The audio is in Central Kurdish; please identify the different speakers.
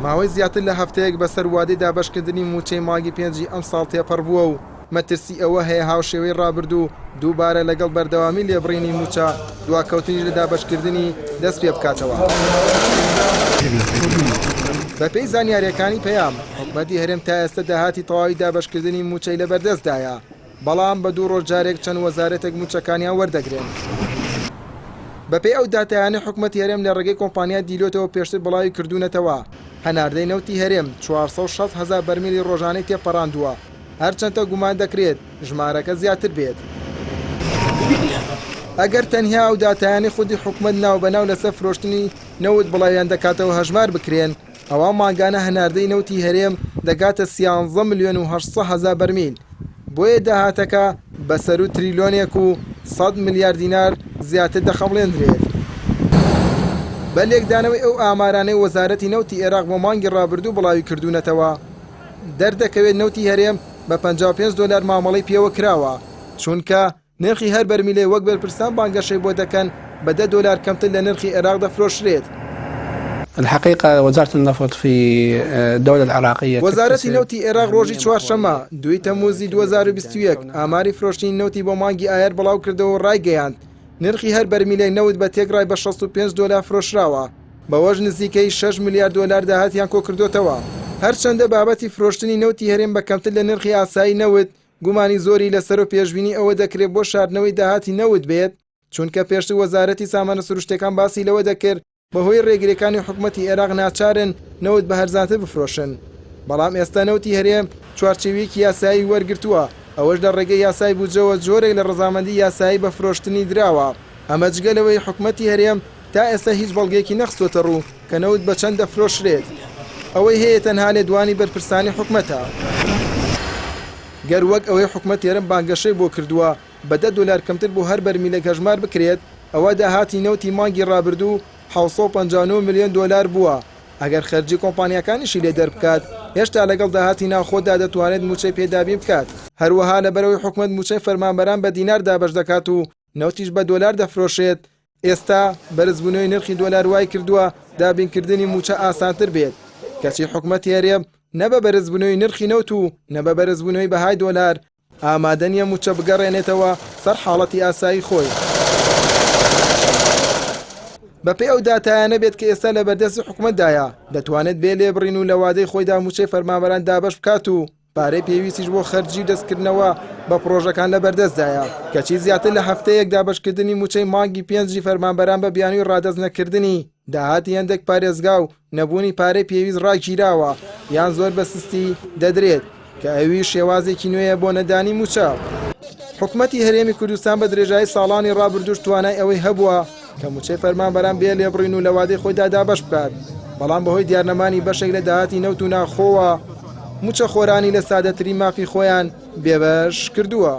Speaker 1: ماوەی زیاتر لە هەفتەیەک بەسەر وادەی دابەشکردنی مووچەی مانگی پێنجی ئەمساڵ تێپەڕبووە و مەترسی ئەوە هەیە هاوشێوەی ڕابردوو دووبارە لەگەڵ بەردەوامی لێبڕینی مووچە، دواکەوتنیش لە دابەشکردنی دەست پێبکاتەوە. بەپێی زانیارییەکانی پەیام، حکومەتی هەرێم تا ئێستا داهاتی تەواوی دابەشکردنی مووچەی لەبەردەستدایە، بەڵام بە دوو ڕۆژ جارێک چەند وەزارەتێک مووچەکانیان وەردەگرن. بەپێی ئەو داتایانەی حکومەتی هەرێم لە ڕێگەی کۆمپانیای دیلۆتەوە پێشتر بڵاوی کردوونەتەوە، هەناردەی نەوتی هەرێم 460 هەزار بەرمیلی ڕۆژانەی تێپەڕاندووە، هەرچەندە گومان دەکرێت ژمارەکە زیاتر بێت. ئەگەر تەنیا ئەو داتایانەی خودی حکومەت ناوبەناو لەسەر فرۆشتنی نەوت بڵاویان دەکاتەوە هەژمار بکرێن، ئەوا مانگانە هەناردەی نەوتی هەرێم دەگاتە سیانزە ملیۆن و 800 هەزار بەرمیل، بۆیە داهاتەکە بە سەروو تریلۆنێک و سەد ملیار دینار زیاتر دەخەمڵێندرێت. بە لێکدانەوەی ئەو ئامارانەی وەزارەتی نەوتی ئێراق بۆ مانگی ڕابردوو بڵاوی کردوونەتەوە، دەردەکەوێت نەوتی هەرێم بە 55 دۆلار مامەڵەی پێوە کراوە، چونکە نرخی هەر بەرمیلێک وەک بەرپرسان بانگەشەی بۆ دەکەن بە دە دۆلار کەمتر لە نرخی عێراق دەفرۆشرێت.
Speaker 2: الحقیقە وزارە النفط فی الدولە العراقیە
Speaker 1: وەزارەتی نەوتی عێراق ڕۆژی چوارشەممە دووی تەمموزی 2021 ئاماری فرۆشتنی نەوتی بۆ مانگی ئایار بڵاوکردەوە و ڕایگەیاند، نرخی هەر بەرمیلێک نەوت بە تێکڕای بە 65 دۆلار فرۆشراوە، بەوەش نزیکەی شەش ملیار دۆلار داهاتیان کۆکردۆتەوە. هەرچەندە بابەتی فرۆشتنی نەوتی هەرێم بە کەمتر لە نرخی ئاسایی نەوت گومانی زۆری لەسەر و پێشبینی ئەوە دەکرێت بۆ شاردنەوەی داهاتی نەوت بێت، چونکە پێشتر وەزارەتی سامانە سروشتیەکان باسی لەوە دەکرد بەهۆی رێگریەکانی حکومەتی عێراق ناچارن نەوت بە هەرزانتر بفرۆشن، بەڵام ئێستا نەوتی هەرێم چوارچێویەکی یاسایی وەرگرتووە، ئەوەش لە رێگەی یاسای بودجەوە جۆرێک لە رەزامەندی یاسایی بە فرۆشتنی دراوە، ئەمە جگە لەوەی حکومەتی هەرێم تا ئێستا هیچ بەڵگەیەکی نەخستۆتە ڕوو کە نەوت بە چەند دەفرۆشرێت. ئەوەی هەیە تەنها لێدوانی بەرپرسانی حکومەتە. گەر وەک ئەوەی حکومەت هەرێم بانگەشەی بۆ کردووە بە دە دۆلار کەمتر بۆ هەر بەرمیلێک هەژمار بکرێت، ئەوا داهاتی نەوتی مانگی ڕابردوو 759 ملیۆن دۆلار بووە، ئەگەر خەرجی کۆمپانیاکانیشی لێ دەربکات، هێشتا لەگەڵ داهاتی ناوخۆدا دەتوانێت مووچەی پێ دابین بکات. هەروەها لەبەرئەوەی حکومەت مووچەی فەرمانبەران بە دینار دابەش دەکات و نەوتیش بە دۆلار دەفرۆشێت، ئێستا بەرزبوونەوەی نرخی دۆلار وایکردووە دابینکردنی مووچە ئاسانتر بێت، کەچی حکومەتی هەرێم نە بە بەرزبوونەوەی نرخی نەوت و نە بە بەرزبوونەوەی بەهای دۆلار ئامادە نییە مووچە بگەڕێنێتەوە سەر حاڵەتی ئاسایی خۆی. بەپێی ئەو داتایانە بێت کە ئێستا لە بەردەستی حکومەتدایە، دەتوانێت بێ لێبڕین و لە وادەی خۆیدا مووچەی فەرمانبەران دابەش بکات و پارەی پێویستیش بۆ خەرجی و دەستکردنەوە بە پڕۆژەکان لەبەردەستدایە، کەچی زیاتر لە هەفتەیەک دابەشکردنی مووچەی مانگی پێنجی فەرمانبەران بە بیانووی ڕادەست نەکردنی داهاتی هەندێک پارێزگا و نەبوونی پارەی پێویست ڕاگیراوە یان زۆر بە سستی دەدرێت کە ئەویش شێوازێکی نوێیە بۆ نەدانی مووچە. حکومەتی هەرێمی کوردستان بە درێژایی ساڵانی ڕابردووش توانای ئەوەی هەبووە کە مووچەی فەرمانبەران بێ لێبڕین و لە وادەی خۆیدا دابەش بکات، بەڵام بەهۆی دیارنەمانی بەشێک لە داهاتی نەوت و ناوخۆوە مووچەخۆرانی لە سادەترین مافی خۆیان بێبەش کردووە.